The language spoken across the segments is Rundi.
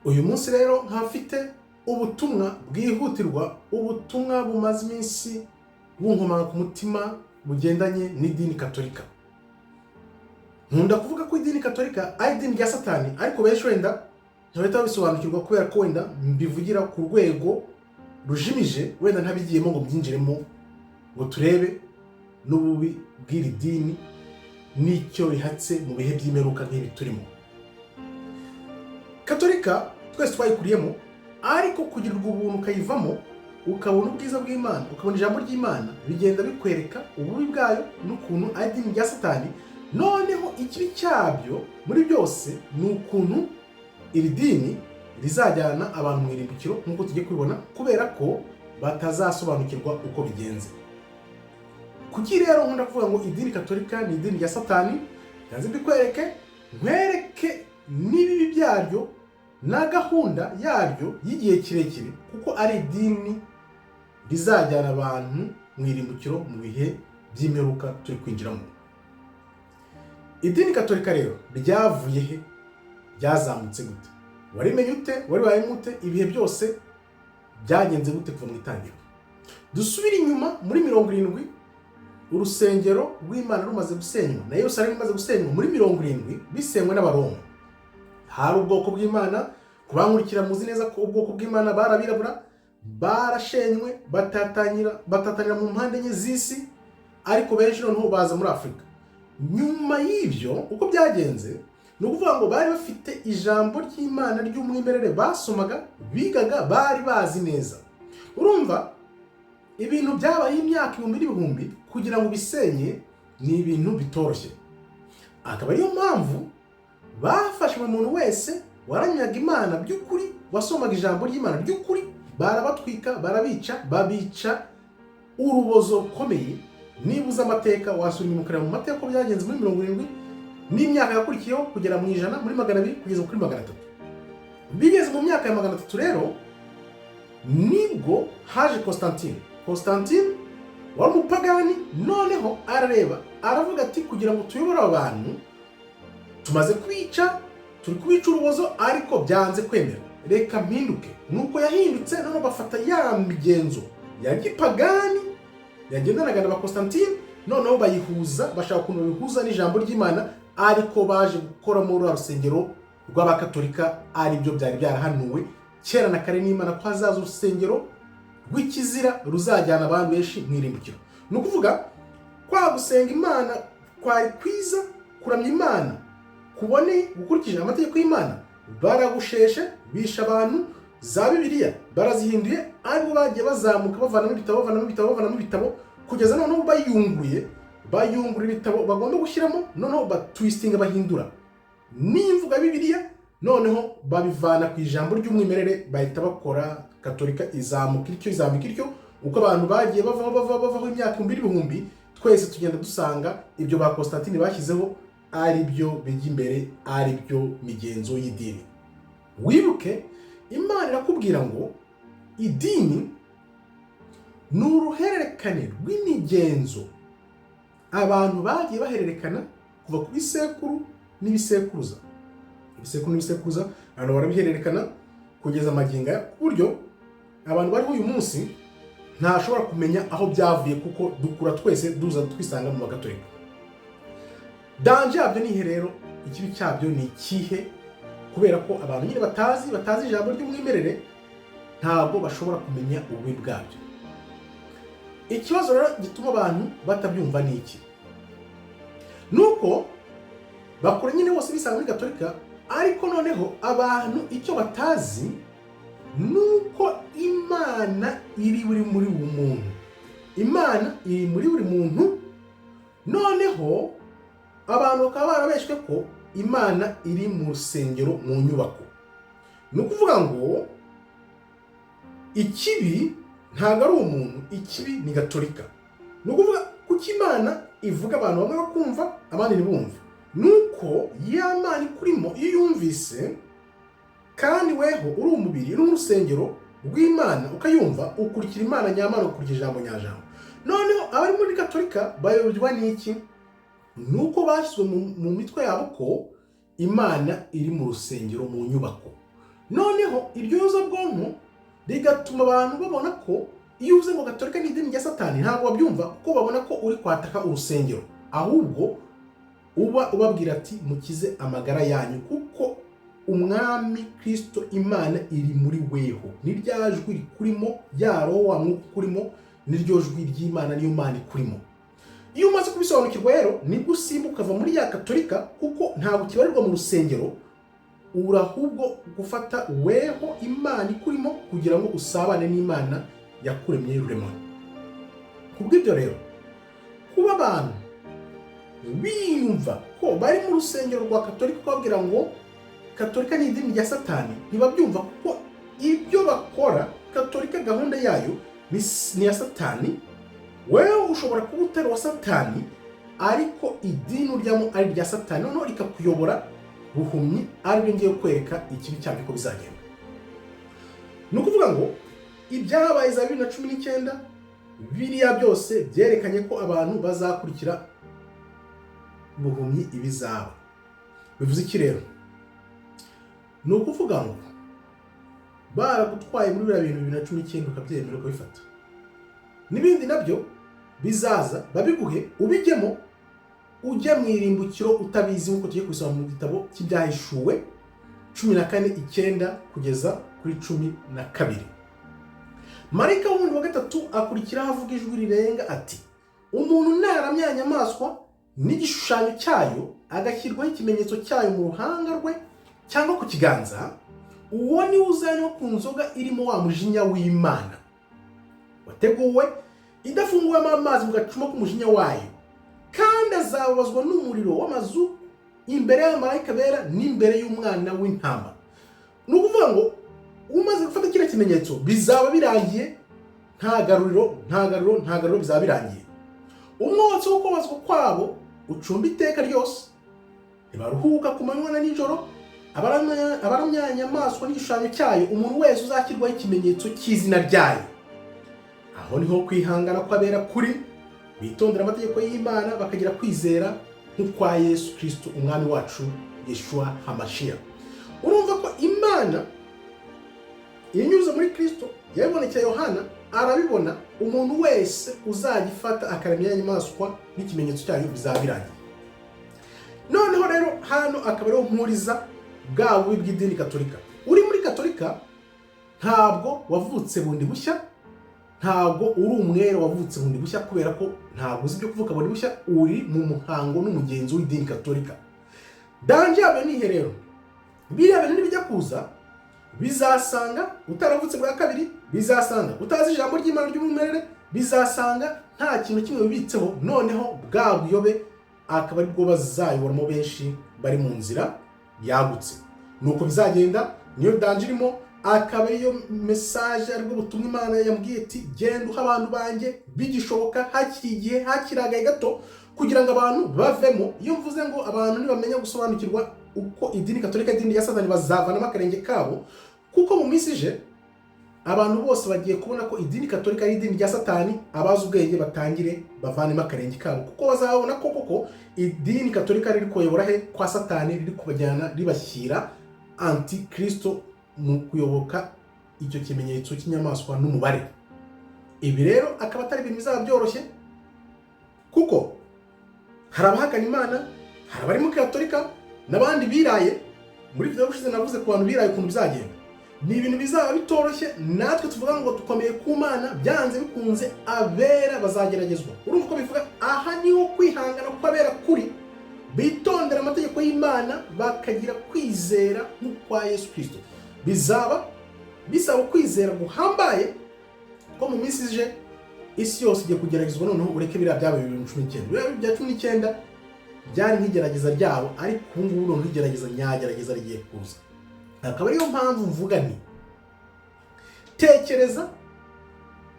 Uyu munsi rero nkaba mfite ubutumwa bwihutirwa, ubutumwa bumaze iminsi bunkomanga ku mutima bugendanye n'idini Katolika. Nkunda kuvuga ko idini Katolika ari idini rya Satani, ariko benshi wenda ntibahita babisobanukirwa kubera ko wenda mbivugira ku rwego rujimije, wenda ntabigiyemo ngo mbyinjiremo ngo turebe n'ububi bw'iri dini n'icyo rihatse mu bihe by'imperuka nk'ibi turimo. Katolika twese twayikuriyemo, ariko kugirirwa ubuntu ukayivamo, ukabona ubwiza bw'Imana, ukabona ijambo ry'Imana, bigenda bikwereka ububi bwayo n'ukuntu ari idini rya Satani. Noneho ikibi cyabyo muri byose ni ukuntu iri dini rizajyana abantu mu irimbukiro, nk'uko tugiye kubibona, kubera ko batazasobanukirwa uko bigenze. Kuki rero nkunda kuvuga ngo idini Katolika ni idini rya Satani? Nze mbikwereke, nkwereke n'ibibi byaryo na gahunda yaryo y'igihe kirekire, kuko ari idini rizajyana abantu mu irimbukiro mu bihe by'imperuka turi kwinjiramo. Idini Katolika rero ryavuye he? Ryazamutse gute? Warimenye ute? Waribayemo ute? Ibihe byose byagenze gute kuva mu itangiriro? Dusubire inyuma muri 70, urusengero rw'Imana rumaze gusenywa na Yerusalemu imaze gusenywa muri 70, bisenywe n'Abaroma. Hari ubwoko bw'Imana. Kubankurikira muzi neza ko ubwoko bw'Imana bari abirabura, barashenywe, batatanira mu mpande enye z'isi, ariko benshi noneho baza muri Afurika. Nyuma y'ibyo uko byagenze ni ukuvuga ngo bari bafite ijambo ry'Imana ry'umwimerere basomaga, bigaga, bari bazi neza. Urumva ibintu byabaye imyaka ibihumbi n'ibihumbi, kugira ngo bisenye ni ibintu bitoroshye. Akaba ariyo mpamvu bafashe buri muntu wese waramyaga Imana by'ukuri, wasomaga ijambo ry'Imana ry'ukuri, barabatwika, barabica, babica urubozo rukomeye. Niba uzi amateka, wasura inyuma ukareba mu mateka uko byagenze muri 70 n'imyaka yakurikiyeho kugera mu 100, muri 200, kugeza kuri 300. Bigeze mu myaka ya 300 rero nibwo haje Constantine. Constantine wari umupagani, noneho arareba aravuga ati: "Kugira ngo tuyobore aba bantu tumaze kwica, turi kubica urubozo ariko byanze kwemera, reka mpinduke." Nuko yahindutse, noneho bafata ya migenzo ya gipagani yagendanaga na ba Constantine, noneho bayihuza, bashaka ukuntu babihuza n'ijambo ry'Imana, ariko baje gukora muri ruriya rusengero rw'Abakatolika, aribyo byari byarahanuwe kera na kare n'Imana ko hazaza urusengero rw'ikizira ruzajyana abantu benshi mu irimbukiro. Ni ukuvuga kwa gusenga Imana kwari kwiza, kuramya Imana kuboneye gukurikije amategeko y'Imana, baragusheshe, bisha abantu, za Bibiliya barazihinduye, ariko bagiye bazamuka bavanamo ibitabo, bavanamo ibitabo, bavanamo ibitabo, kugeza noneho bayunguruye, bayungura ibitabo bagomba gushyiramo, noneho batwistinga, bahindura n'imvuga ya Bibiliya, noneho babivana ku ijambo ry'umwimerere, bahita bakora Katolika, izamuka ityo, izamuka ityo. Uko abantu bagiye bavaho, bavaho, bavaho, imyaka ibihumbi n'ibihumbi, twese tugenda dusanga ibyo ba Constantine bashyizeho ari byo bijya imbere, ari byo migenzo y'idini. Wibuke Imana irakubwira ngo idini ni uruhererekane rw'imigenzo abantu bagiye bahererekana kuva ku bisekuru n'ibisekuruza, ibisekuru n'ibisekuruza, abantu barabihererekana kugeza magingo aya, ku buryo abantu bariho uyu munsi ntashobora kumenya aho byavuye, kuko dukura twese duza twisanga mu Bakatolika. Danger yabyo ni ihe rero? Ikibi cyabyo ni ikihe? Kubera ko abantu nyine batazi ijambo ry'umwimerere, ntabwo bashobora kumenya ububi bwabyo. Ikibazo rero gituma abantu batabyumva ni iki? Ni uko bakura nyine bose bisanga muri Gatolika, ariko noneho abantu icyo batazi ni uko Imana iri buri muri buri muntu. Imana iri muri buri muntu. Noneho abantu bakaba barabeshywe ko Imana iri mu rusengero, mu nyubako. Ni ukuvuga ngo ikibi ntabwo ari umuntu, ikibi ni Gatolika. Ni ukuvuga kuko Imana ivuga, abantu bamwe bakumva, abandi ntibumve, ni uko ya Mana ikurimo iyo yumvise, kandi weho uri umubiri, uri nk'urusengero rw'Imana, ukayumva, ukurikira Imana nyamana, ukurikira ijambo nyajambo. Noneho abari muri Gatolika bayobywa n'iki? Ni uko bashyizwe mu mitwe yabo ko Imana iri mu rusengero, mu nyubako. Noneho iryo yozabwonko rigatuma abantu babona ko iyo uvuze ngo Gatolika ni idini rya Satani, ntabwo babyumva, kuko babona ko uri kwataka urusengero. Ahubwo uba ubabwira ati: "Mukize amagara yanyu, kuko Umwami Kirisito Imana iri muri weho." Ni rya jwi rikurimo, ya roho, wa mwuka ukurimo, niryo jwi ry'Imana, niyo Mana ikurimo. Iyo umaze kubisobanukirwa rero, nibwo usimbuka ukava muri ya Katolika, kuko ntabwo ukibarirwa mu rusengero. Uri ahubwo gufata weho Imana ikurimo kugira ngo usabane n'Imana yakuremye rurema. Kubw'ibyo rero, kuba abantu biyumva ko bari mu rusengero rwa Katolika, ukababwira ngo Katolika ni idini rya Satani, ntibabyumva, kuko ibyo bakora, Katolika gahunda yayo ni iya Satani. Wewe ushobora kuba utari uwa Satani, ariko idini uryamo ari irya Satani, noneho rikakuyobora buhumyi, aribyo ngiye kwereka ikibi cyabyo ko bizagenda. Ni ukuvuga ngo ibyabaye za 2019, biriya byose byerekanye ko abantu bazakurikira buhumyi ibizaba. Bivuze iki rero? Ni ukuvuga ngo baragutwaye muri biriya bintu 2019, ukabyemera, ukabifata, n'ibindi nabyo bizaza babiguhe, ubijyemo, ujye mu irimbukiro utabizi, nk'uko tugiye kubisoma mu gitabo cy'Ibyahishuwe 14:9 kugeza kuri 12. Marayika wundi wa gatatu akurikiraho, avuga ijwi rirenga ati: "Umuntu naramya inyamaswa n'igishushanyo cyayo, agashyirwaho ikimenyetso cyayo mu ruhanga rwe cyangwa ku kiganza, uwo niwe uzanywa ku nzoga irimo wa mujinya w'Imana wateguwe idafunguwemo amazi mu gacuma k'umujinya wayo, kandi azababazwa n'umuriro w'amazu imbere y'abamarayika bera n'imbere y'Umwana w'Intama." Ni ukuvuga ngo umaze gufata kiriya kimenyetso, bizaba birangiye, nta garuriro, nta garuriro, nta garuriro, bizaba birangiye. Umwotsi wo kubabazwa kwabo ucumba iteka ryose, ntibaruhuka ku manywa na nijoro, abaramya inyamaswa n'igishushanyo cyayo, umuntu wese uzashyirwaho ikimenyetso cy'izina ryayo. Aho niho kwihangana kw'abera kuri, bitondera amategeko y'Imana, bakagira kwizera nk'ukwa Yesu Kirisito Umwami wacu, Yeshua Hamashiya. Urumva ko Imana inyuze muri Kirisito yabibonekeye Yohana, arabibona. Umuntu wese uzajya ifata akaramya inyamaswa n'ikimenyetso cyayo, bizaba birangiye. Noneho rero hano akaba ariho mpuriza bwa bubi bw'idini Katolika. Uri muri Katolika ntabwo wavutse bundi bushya, ntabwo uri umwere wavutse bundi bushya, kubera ko ntabwo uzi ibyo kuvuka bundi bushya. Uri mu muhango n'umugenzo w'idini Katolika. Danger yabyo ni ihe rero? Biriya bintu nibijya kuza, bizasanga utaravutse bwa kabiri, bizasanga utazi ijambo ry'Imana ry'umwimerere, bizasanga nta kintu kimwe wibitseho. Noneho bwa buyobe akaba aribwo bazayoboramo benshi bari mu nzira yagutse. Nuko bizagenda, niyo danger irimo. Akaba ariyo message, aribwo butumwa Imana yambwiye ati: "Genda uha abantu banjye bigishoboka, hakiri igihe, hakiri agahe gato, kugira ngo abantu bavemo." Iyo mvuze ngo abantu nibamenya gusobanukirwa uko idini Katolika, idini rya Satani, bazavanamo akarenge kabo, kuko mu minsi ije abantu bose bagiye kubona ko idini Katolika ari idini rya Satani. Abazi ubwenge batangire bavanemo akarenge kabo, kuko bazabona ko koko idini Katolika riri kuyobora he? Kwa Satani, riri kubajyana, ribashyira antikristo mu kuyoboka icyo kimenyetso cy'inyamaswa n'umubare. Ibi rero akaba atari ibintu bizaba byoroshye, kuko hari abahakana Imana, hari abari muri Katolika n'abandi biraye. Muri video ushize navuze ku bantu biraye ukuntu bizagenda. Ni ibintu bizaba bitoroshye. Natwe tuvuga ngo dukomeye ku Mana, byanze bikunze abera bazageragezwa. Urumva uko bivuga? Aha niho kwihangana kw'abera kuri, bitondera amategeko y'Imana, bakagira kwizera nk'ukwa Yesu Kirisito. Bizaba bisaba kwizera guhambaye, ko mu minsi ije isi yose igiye kugeragezwa. Noneho ureke biriya byabaye 2019, biriya bya 19 byari nk'igerageza ryabo, ariko ubu ngubu noneho igerageza nyagerageza rigiye kuza. Akaba ariyo mpamvu mvuga nti: Tekereza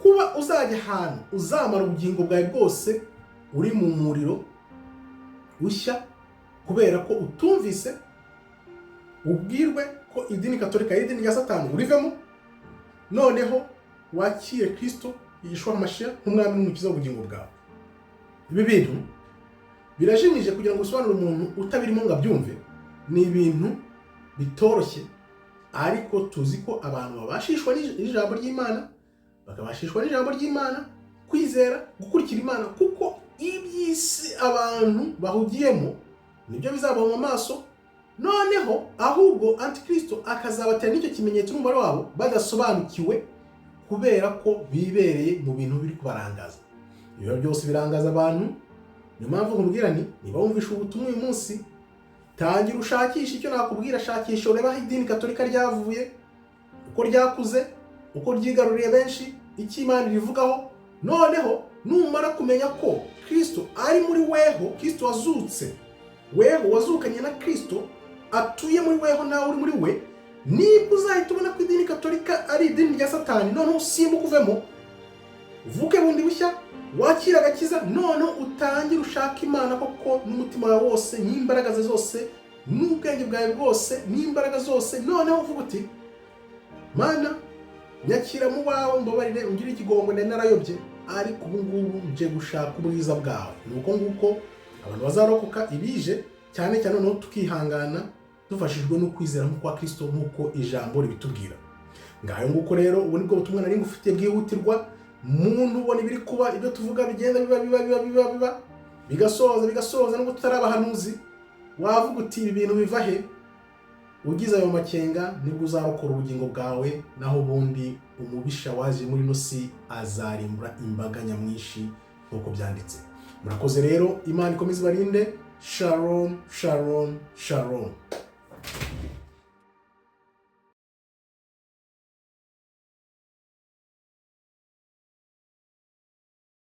kuba uzajya ahantu uzamara ubugingo bwawe bwose uri mu muriro ushya, kubera ko utumvise ubwirwe ko idini Katolika ari idini rya Satani, urivemo, noneho wakire Kirisito Yeshua Mashiya nk'Umwami n'Umukiza w'ubugingo bwawe. Ibi bintu birajimije kugira ngo usobanure umuntu utabirimo ngo abyumve. Ni ibintu bitoroshye, Ariko tuzi ko abantu babashishwa n'ijambo ry'Imana, bakabashishwa n'ijambo ry'Imana kwizera, gukurikira Imana, kuko iby'isi abantu bahugiyemo nibyo bizabahuma amaso. Noneho ahubwo Antikristo akazabatera n'icyo kimenyetso n'umubare wabo badasobanukiwe, kubera ko bibereye mu bintu biri kubarangaza. Ibyo byose birangaza abantu. Niyo mpamvu nkubwira nti niba wumvishe ubutumwa uyu munsi, tangira ushakishe icyo nakubwira. Shakisha urebe aho idini Katolika ryavuye, uko ryakuze, uko ryigaruriye benshi, icyo Imana irivugaho. Noneho numara kumenya ko Kristo ari muri weho, Kristo wazutse, weho wazukanye na Kristo atuye muri weho, nawe uri muri we, nibwo uzahita ubona ko idini Katolika ari idini rya Satani. Noneho usimbuke uvemo, uvuke bundi bushya, wakira agakiza. Noneho utangire ushaka Imana koko n'umutima wawe wose, n'imbaraga ze zose, n'ubwenge bwawe bwose, n'imbaraga zose. Noneho uvuga uti: "Mana, nyakira mu bawe, mbabarire, ungire ikigongo, nari narayobye, ariko ubu ngubu nje gushaka ubwiza bwawe." Ni uko nguko abantu bazarokoka ibije cyane cyane. Noneho tukihangana dufashijwe no kwizera nk'ukwa Kristo, nk'uko ijambo ribitubwira. Ngayo nguko rero, ubu nibwo butumwa nari ngufitiye bwihutirwa. Muntu ubona ibiri kuba, ibyo tuvuga bigenda biba, biba, biba, biba, biba, bigasoza, bigasoza, nubwo tutari abahanuzi, wavuga uti: "Ibi bintu biva he?" Ugize ayo makenga, nibwo uzarokora ubugingo bwawe. Naho ubundi umubisha waje muri ino si azarimbura imbaga nyamwinshi nk'uko byanditse. Murakoze rero, Imana ikomeze ibarinde. Shalom, shalom, shalom.